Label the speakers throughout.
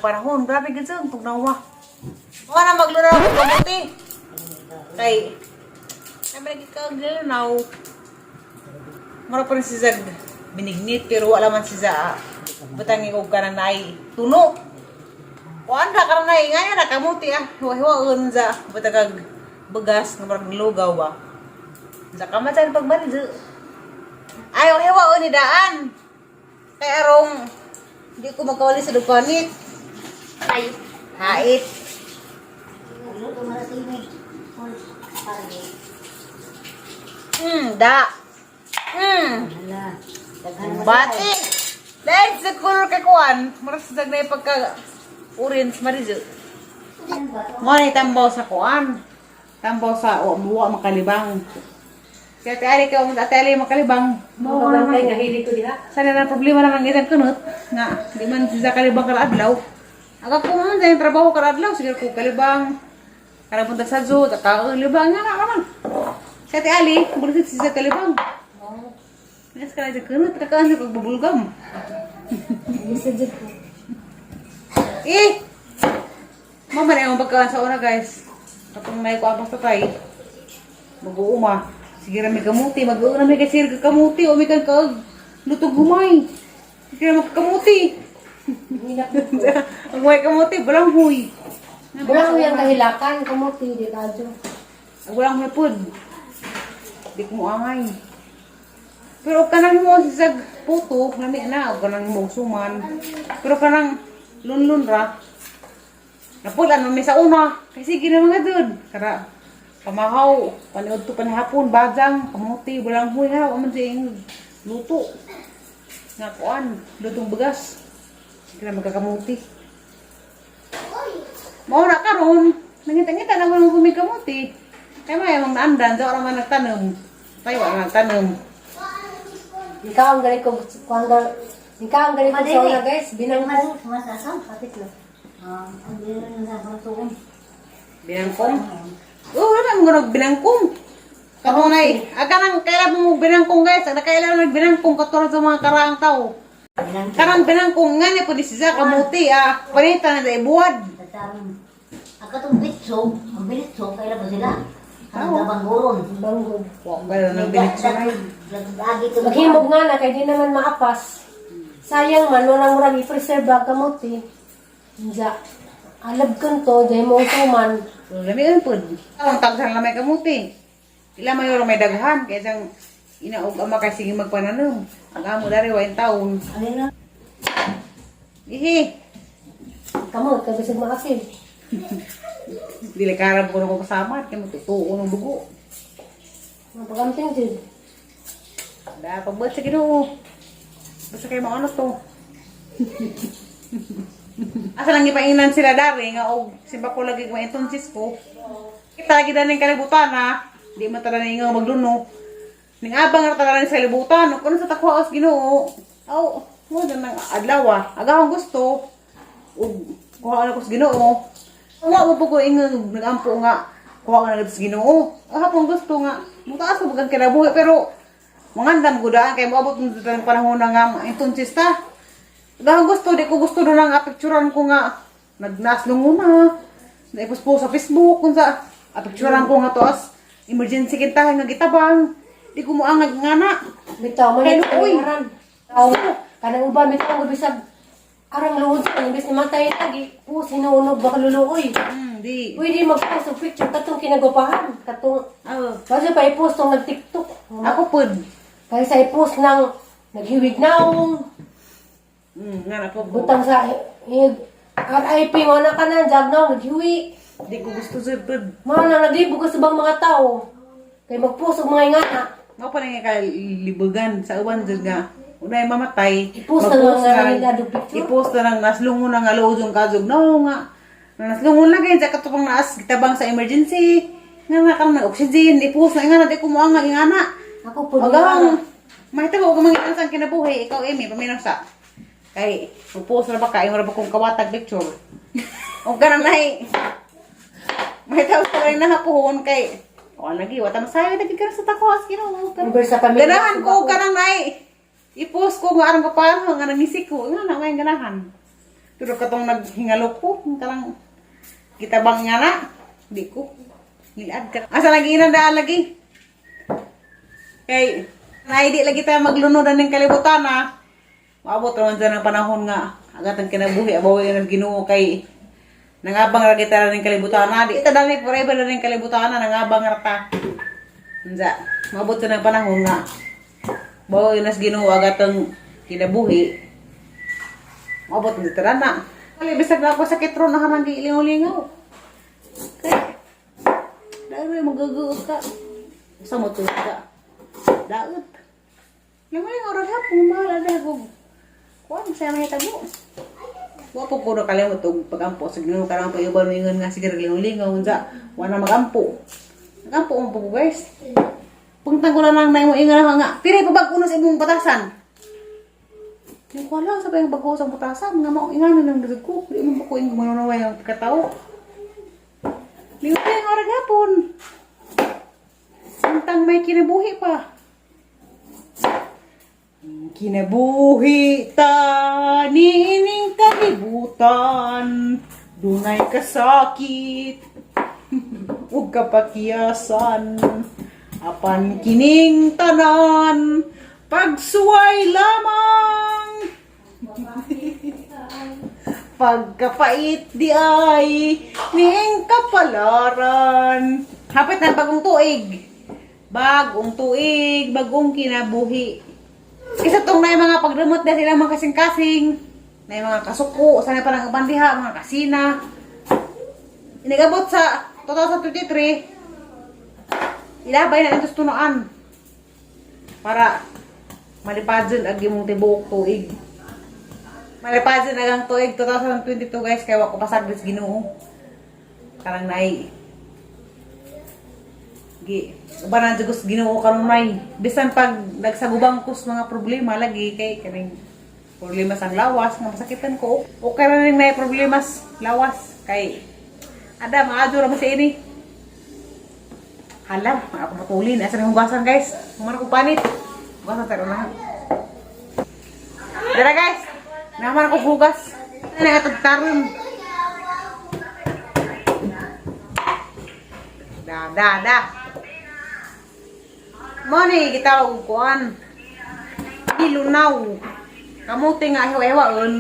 Speaker 1: Ang panahon, grabe gid sa tugnawa. Mo na maglura ako kamuti. Kay naman lagi ka now. Mura pa rin si Zag binignit pero wala man si Za. Butang og kanang naay tuno. Kuan ra karon nay nga na kamuti ah. Hiwa-hiwaon za butang bagas nga murag lugaw ba. Sa kamatan pagbalik. Ayaw hiwaon ni daan. Kay arong di ko makawali sa dupanit.
Speaker 2: Ay.
Speaker 1: Hait.
Speaker 2: Luto marating eh.
Speaker 1: Da.
Speaker 2: Hala. Daghan mo.
Speaker 1: Bati. Dahil sa color kay kuan, maras sa na pagka orange marijo. Mo ni tambaw sa kuan. Tambaw sa o muwa makalibang. Kaya ate Ali ka ate Ali makalibang. Mo na
Speaker 3: Mabantay
Speaker 1: man.
Speaker 3: nga hili ko diha.
Speaker 1: Sana na problema naman gitan kunot nga di man siya kalibang kada adlaw. Aga ko man sa trabaho kada adlaw sige ko kalibang. Kada punta sa zoo, ta libang nga na naman. Si Ate Ali, bulisit siya kalibang. Nes ka na kunot kakaan sa pagbubulgam.
Speaker 3: Bisa jud ko.
Speaker 1: Eh! Mama na yung pagkaan sa una, guys. Katong may kuha pa tay. Mag-uuma. Sige ra may kamuti. Mag-uuna may kasir ka kamuti. O may kang kaag. Lutog humay. Sige ra magkamuti. Ang may kamuti, walang huy.
Speaker 3: Wala ko yung kahilakan, kamuti, di kadyo.
Speaker 1: Ang walang huy pod. Di ko muangay. Pero kanang mo sa puto, lami na, o kanang mo suman. Pero kanang lunlun ra. Napulan man may sa una. Kasi sige na mga dud. Kara pamahaw, paniud to panihapon, bajang, kamuti, walang huy ha, wa man siya yung luto. Nga kuan, lutong bagas. Sige na magkakamuti. Mao na karon, nangita-ngita na ko ng kamuti. Kaya may mga naandan, sa orang man nagtanom. Tayo wala nagtanom.
Speaker 3: Ikaw ang galing ko, kuang ikaw ang galing ko sa una guys, binangkong.
Speaker 2: Mas asam.
Speaker 3: Kapit na.
Speaker 2: Ah, ang dili na sa tuon.
Speaker 1: Binangkong. Oo, wala mo nag binangkong. Katunay, aga nang kailan mo binangkong guys, aga kailan mo binangkong katulad sa mga karaang tao. Karang binangkong nga ni pwede siya kamuti ah, panita na sa ibuwad.
Speaker 2: Tatarong. Ang katong bitso, ang bitso kailan ba sila? Ang
Speaker 1: Oo.
Speaker 2: dabangguron.
Speaker 3: Banggod.
Speaker 1: Wa ba nang binitso na.
Speaker 2: Lagi to.
Speaker 3: Maghimog nga na, kay di naman maapas. Sayang man, walang murag i-preserve ang kamuti. Inja. Alab kan to, dahil mo suman.
Speaker 1: Lami ang pud. Ang tagsan lang may kamuti. Ila may oro may daghan kay isang inaog ama kay sige magpananom. Ang amo dari wa taon.
Speaker 2: Ano na?
Speaker 1: Ihi,
Speaker 3: Kamot, kabisag maasin.
Speaker 1: dili karab ko ko kasama kay matutuo ng dugo.
Speaker 3: Mapagamting jud.
Speaker 1: Da pagbuhat sa Ginoo. Basta kay maano to. Asa lang ipainan sila dari nga og simba ko lagi maintonsis ko. Kita lagi daning kalibutan ha. Di man tala nga magluno. Ning abang ra tala sa kalibutan. Ug kuno sa takwaos Ginoo. Aw, mo na nang adlaw ah. Agahong gusto ug kuha na ko sa Ginoo. Wa mo po ko ingon nagampo nga kuha na sa Ginoo. Ahapon gusto nga mutaas ko bagang kinabuhi pero mangandam gudaan kay moabot mo sa tanang panahon na nga entonces ta. Dahil gusto, di ko gusto na lang apikturan ko nga nagnaslong na. Naipos po sa Facebook kung sa apikturan ko nga to as emergency kintahan nga gitabang. Di ko moangag nga na.
Speaker 3: Bitaw man
Speaker 1: Kay
Speaker 3: ito
Speaker 1: luoy.
Speaker 3: aran. Aw, kanang uban bitaw ang bisag arang luod sa imbes ni matay lagi po sinunog baka luluoy.
Speaker 1: Di.
Speaker 3: Pwede mag-post og picture katong kinagupahan, katong
Speaker 1: Oh.
Speaker 3: Kasi pa i-post tong nag-TikTok.
Speaker 1: Ako pod.
Speaker 3: Kaysa i-post ng naghiwig naong,
Speaker 1: Nga na po.
Speaker 3: butang sa RIP mo na ka na, jag naong, naghiwi.
Speaker 1: Di ko gusto sa pod.
Speaker 3: Mga na naglibog ka sa ibang mga tao. Kay mag-post og mga ingana.
Speaker 1: Nga pa nga kalibugan sa uwan dyan nga. Unay mamatay.
Speaker 3: I-post na
Speaker 1: mag-post
Speaker 3: lang nga nila do picture.
Speaker 1: I-post na lang naslungon na nga luod yung kazog. No nga. Naslungon na kayo sa katupang naas gitabang sa emergency. Nga nga karon ng oxygen. I-post na nga na di ko mo nga ingana.
Speaker 3: Ako po.
Speaker 1: Agang mahitabo og mga sa kinabuhi ikaw Amy paminaw sa. Kay mag-post ra ba ka imo ra ba kong kawatag picture. Og ganang nay. Mahitabo sa rin nahapohon kay o lagi wa ta masayo lagi karon sa takwas Ginoo.
Speaker 3: Number sa pamilya.
Speaker 1: Ganahan ko og kanang nay. I-post ko nga arang paano nga namisik ko nga na may ganahan. Pero katong naghingalo ko, karang kita bang nga na? Di ko. Ngilad ka. Asa lagi inang daan lagi? Kay, naidi lagi tayo maglunod ng kalibutan ha. Maabot raman sa ng panahon nga. Agat ang kinabuhi, abaw ng Ginoo kay nangabang ra kita ng kalibutan na. Di ita dali forever na rin kalibutan na nangabang ra ta. Unsa, maabot sa ng panahon nga. Bawo nas Ginoo agat ang kinabuhi. Maabot na tara na. Kali bisag na ako sakit ron na harang gilingaw-lingaw. Kay dahil mo magaguot ka. Sa mo to ka. Daot. Lingaw-lingaw ra hapon mahal ada ko. Kuan sa may tabo. Wa po ko na kalimot og pagampo sa Ginoo karang pag-iban mo ingon nga sige lingaw-lingaw unsa wa na magampo. Nagampo mo po ko, guys. Pungtang ko na lang na imong ingon nga piri pa bag-uno sa imong batasan. Yung ko lang sa yung bago sa batasan nga mao inganon ng dugog ko. Di mo ko ingong manunaway ang pagkatao. Lingaw-lingaw ra gapon. Samtang may kinabuhi pa. Kinabuhi ta niining kalibutan, dunay kasakit ug kapakiyasan. Apan kining tanan, pagsuway lamang. Pagkapait di ay niing kapalaran. Hapit na bagong tuig. Bagong tuig, bagong kinabuhi. Isa tong na yung mga pagdamot na sila mga kasing-kasing, na yung mga kasuko, sana pa lang uban diha, mga kasina. Inigabot sa 2023, ilabay na ito sa tunoan para malipadson ag imong tibuok tuig. Malipadson ag ang tuig 2022, guys, kay wa ko pasaglit sa Ginoo. Karang naay gi uban na jud ko sa Ginoo karon may bisan pag nagsagubang ko sa mga problema lagi kay kaning problema sa lawas nga masakitan ko, okay ra ning may problema sa lawas kay ada maadyo ra man sa ini. Hala, mga ako matulin. Asa na hugasan, guys? Humana ko panit. Hugasan tayo na. Dara, guys. Naman ako hugas. Ano na taron? Da, da, da. Mo ni gitawag og kuan. Gilunaw. Kamote nga hiwa-hiwaon.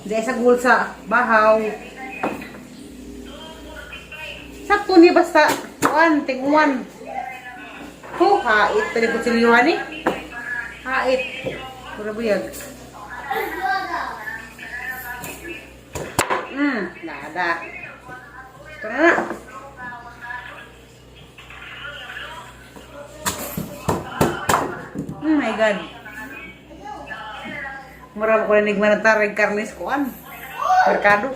Speaker 1: Di sa gul sa bahaw. Sakto ni basta kuan tinguan. Ho, hait pa ni kutsilyuhan ni. Hait. Pura buyag. Nada. Ito na na. Oh my God. Mura ko rinig man ang karnis kuan. Merkado.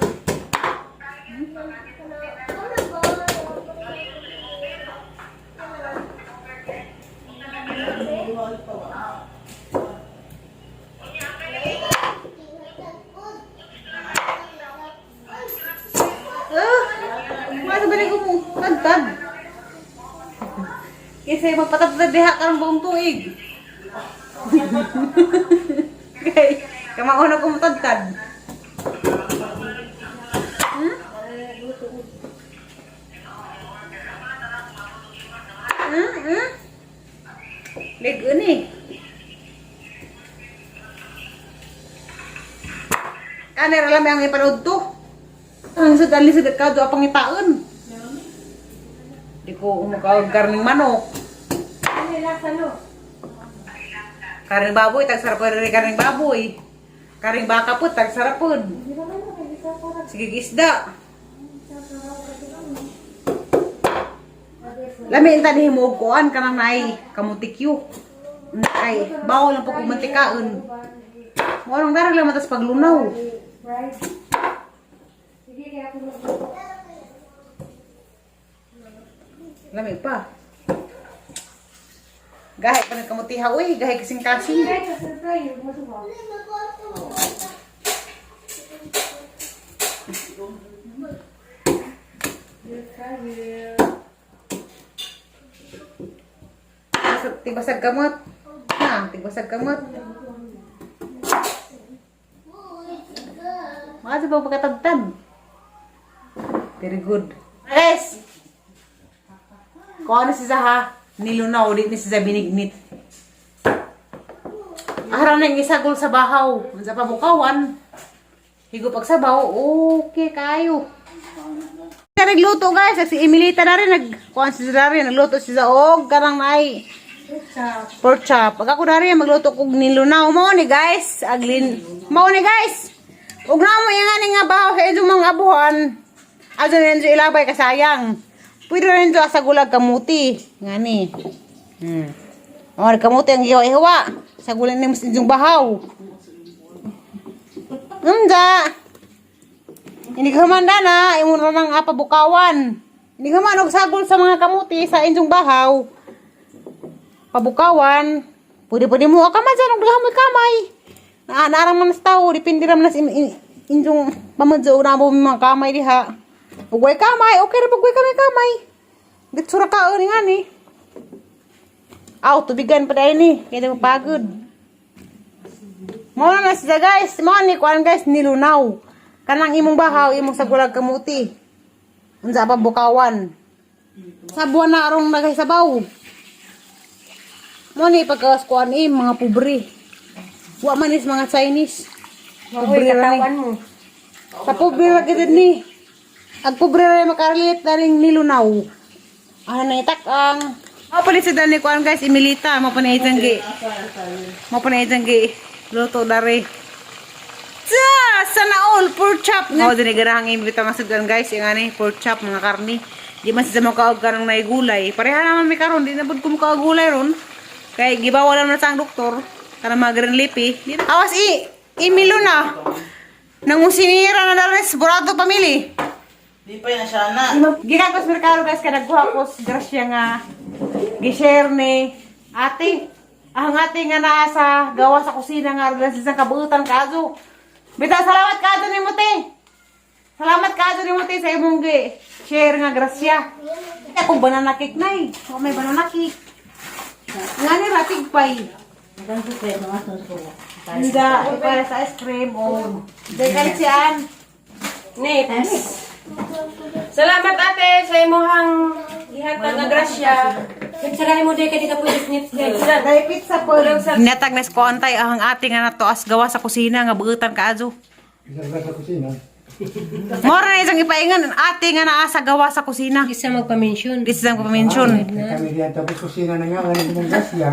Speaker 1: Ah, masa ba ko mo? Tagtag. Kasi magpatagtag diha karong buong tuig. Kay kamauna ko mutadtad. Hmm? Hmm? Hmm? Lig ni. Kanera lang ang ipanood to. Ang sa dali sa kado apang itaon. Di ko umakaog karning manok.
Speaker 3: Ano yung lasa no?
Speaker 1: Karning baboy, tagsarap ko rin karning baboy. Karning baka po, tagsarap po.
Speaker 3: Hindi naman ako, hindi ka parang
Speaker 1: Sige, isda. Lami inta ni mo kuan kanang nay kamutikyo. Ay, bawal lang po kung mantikaon. Mo anong darag lang matas paglunaw.
Speaker 3: Right? Sige, kaya ako mag-
Speaker 1: Lami pa. Gahi pa ng kamutiha, uy, gahi kasing kasing.
Speaker 3: Try ka, sir, try. Masuka.
Speaker 1: Tigbasag kamot. Na, tigbasag kamot. Mga sa pagkatagtad. Very good. Guys! Kung ano si Zaha, nilunaw, di ni si Zaha binignit. Araw na yung isagol sa bahaw. Sa pabukawan. Higo pagsabaw, okay kayo. Nagluto, guys, si Emilita na rin, nagkuhan si Zaha rin, nagluto si Zaha, og karang naay. Pork chop. Pag ako na rin, magluto kog nilunaw. Mao ni, guys, aglin. Mao ni, guys. Ug na mo yung nga bahaw sa inyong mga abuhan. Ato na ninyo ilabay kasayang. Pwede na ninyo asa gulag kamuti. Ngani. O, kamuti ang giwa ihawa. Sa gulag ni mas inyong bahaw. Unja. Hindi ka man na, imong ra nang apabukawan. Hindi ka man og sagol sa mga kamuti sa inyong bahaw. Pabukawan. Pwede pwede mo ka man dyan, og daghan mo'y kamay. Na naarang man sa tao, depende ra man sa inyong pamadyo na mo mga kamay diha. Ug way kamay, okay ra pag way kamay kamay. Ditsura ka ni nga ni. Aw, tubigan pa dahil ni. Kaya di mo pagod. Mao na siya, guys. Mao ni kuan, guys, nilunaw. Kanang imong bahaw, imong sagulag kamuti. Unsa pa bukawan. Sa buwan na arong naghisabaw. Mo ni pagkawas kuan eh, mga pobre. Wa man is mga Chinese.
Speaker 3: Mahoy
Speaker 1: Pobre ra ni.
Speaker 3: katawan mo.
Speaker 1: Sa pobre ra gid ni. Ag pobre ra makarelate na ring nilunaw. Ano na itak ang Mao palit sa dani kuan, guys, Emilita, mao pa na itang gi. Mao pa na itang gi. Luto dare. Sa sana all pork chop. Mao dinhi garahang imbita nga sugdan, guys, yung ani pork chop mga karni. Di man sila makaog karong nay gulay. Pareha naman mi karon, di na pud ko makaog gulay ron. Kay gibawalan na sa ang doktor kanang mga green leafy. Di na- Awas i imilo na. Nangusinira na dares Borado family.
Speaker 4: Di pa yan siya na.
Speaker 1: Gikan ko sa merkado, guys, kay nagkuha ko sa grasya nga gi-share ni ate. Ang ate nga naa sa gawa sa kusina nga argan sa kabuutan kaso. Bitaw, salamat kaso ni te. Salamat kaso ni te sa imong gi share nga grasya. Akong banana cake na eh. Ako may banana cake. Nga ni ratig pay.
Speaker 2: Hanggang sa pwede mga susuwa.
Speaker 1: Hindi, para sa ice cream o. Dahil kalit siyan.
Speaker 3: Next. Salamat ate sa imuhang gihatag nga grasya. Nagsarahin mo dahil ka di ka pwede snitch guys.
Speaker 1: Dahil pizza po. Natag na ko antay ang ate nga nato as gawa sa kusina nga buutan kaazo.
Speaker 5: Isa sa kusina.
Speaker 1: Mora na isang ipaingan ang ate nga naa sa gawa sa kusina.
Speaker 3: Isa magpa-mention.
Speaker 1: This is ang pamention.
Speaker 5: Kaya kami diyan tapos kusina na nga, ano ng gasya.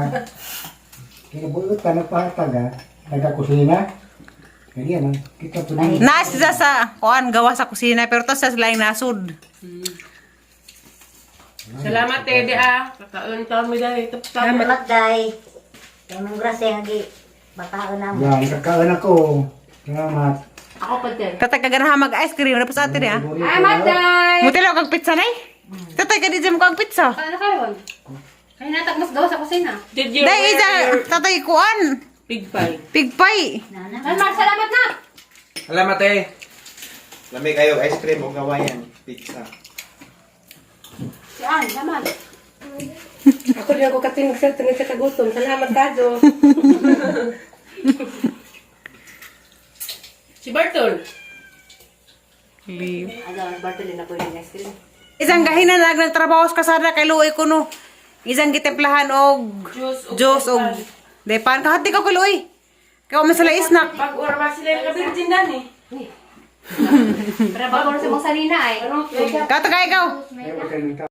Speaker 5: Kinabuutan, nagpahatag ha. Taga-kusina. Kaya yan, kita po din.
Speaker 1: Naa siya sa kuan gawa sa kusina pero to sa laing nasud.
Speaker 6: Salamat, Tede, ah. Kakaon ka mo dahil. Tapos
Speaker 2: Salamat, day. Kay mong grasya nga gi. Bakaon na mo.
Speaker 5: Yan, kakaon ako. Salamat.
Speaker 6: Ako pa din.
Speaker 1: Tatay ka ganahan mag ice cream tapos ate niya.
Speaker 3: Salamat day!
Speaker 1: Mutilo kag pizza nay. Tatay ka di mo kag pizza.
Speaker 7: Ano kayo? Kaya natag mas gawa sa kusina.
Speaker 6: Did you
Speaker 1: Dai
Speaker 6: wear
Speaker 1: isa
Speaker 6: your
Speaker 1: tatay kuan
Speaker 6: pig pie?
Speaker 1: pig pie.
Speaker 2: Nana.
Speaker 7: Ay, Mar, salamat na!
Speaker 8: Salamat eh. Lami kayo, ice cream o Hawaiian pizza.
Speaker 7: Si Ann, naman.
Speaker 3: Ako din ako katinog sa tungod sa kagutom. Salamat kajo.
Speaker 6: Si Bartol.
Speaker 7: Ano, Bartolina po yung ice cream.
Speaker 1: Isang gahinan nag nagtrabaho sa kasada kay luoy ko no. Isang gitemplahan og
Speaker 6: Juice og
Speaker 1: juice og depan kahati ka kay luoy. Kay wa man sila isnak.
Speaker 6: Pag orma sila yung kabirgin dan eh.
Speaker 7: Pero bago na sa mong sanina ay.
Speaker 1: Kato kay ikaw.
Speaker 5: Ayaw,